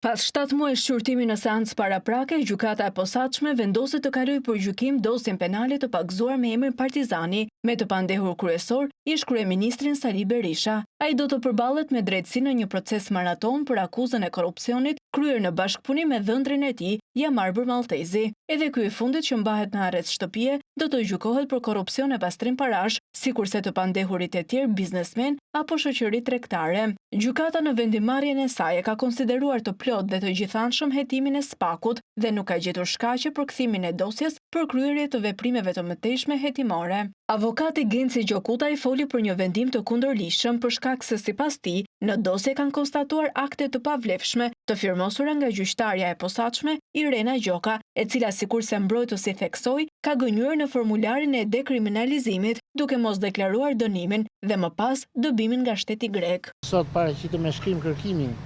Pas 7 muaj shqyrtimi në seancë paraprake, gjykata e posaçme vendosi të kalojë për gjykim dosjen penale të pagëzuar me emrin Partizani, me të pandehur kryesor, ish kryeministrin Sali Berisha. Ai do të përballet me drejtësinë në një proces maraton për akuzën e korrupsionit kryer në bashkëpunim me dhëndrin e tij, Jamarbër Malltezi. Edhe ky i fundit që mbahet në arrest shtëpie, do të gjykohet për korrupsion e pastrim parash, sikurse të pandehurit e tjerë biznesmen apo shoqëri tregtare. Gjykata në vendimmarrjen e saj e ka konsideruar të plotë dhe të gjithanshëm hetimin e SPAK-ut dhe nuk ka gjetur shkaqe për kthimin e dosjes për kryerje të veprimeve të mëtejshme hetimore. Avokati Genci Gjokutaj foli për një vendim të kundërligjshëm për shkak se sipas tij, në dosje kanë konstatuar akte të pavlefshme të firmosura nga gjyqtarja e posaçme Irena Gjoka, e cila sikurse mbrojtësi theksoi, ka gënjyer në formularin e dekriminalizimit, duke mos deklaruar dënimin dhe më pas dëbimin nga shteti grek. Sot paraqitëm me shkrim kërkimin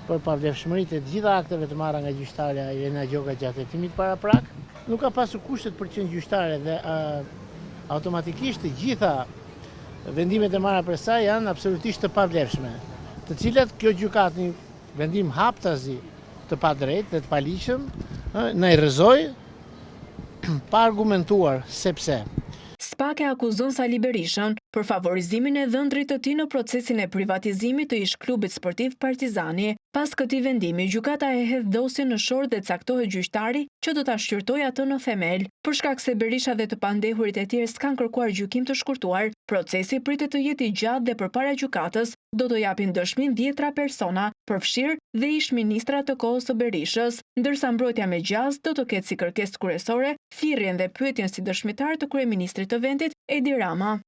për pavlefshmëritë e të gjitha akteve të marra nga gjyqtarja Irena Gjoka gjatë hetimit paraprak. Nuk ka pasur kushtet për të qenë gjyqtare dhe automatikisht të gjitha vendimet e marra prej saj janë absolutisht të pavlefshme, të cilat kjo gjykatë një vendim haptazi të padrejtë dhe të paligjshëm na i rrëzoi pa argumentuar sepse. SPAK e akuzon Sali Berishën për favorizimin e dhëndrit të tij në procesin e privatizimit të ish-klubit sportiv Partizani. Pas këtij vendimi, gjykata e hedh dosjen në short dhe caktohet gjyqtari që do ta shqyrtojë atë në themel. Për shkak se Berisha dhe të pandehurit e tjerë s'kanë kërkuar gjykim të shkurtuar, procesi pritet të jetë i gjatë dhe përpara gjykatës do të japin dëshminë dhjetra persona, përfshirë dhe ish-ministra të kohës së Berishës, ndërsa mbrojtja me gjasë do të ketë si kërkesë kryesore thirrjen dhe pyetjen si dëshmitar të kryeministrit të vendit, Edi Rama.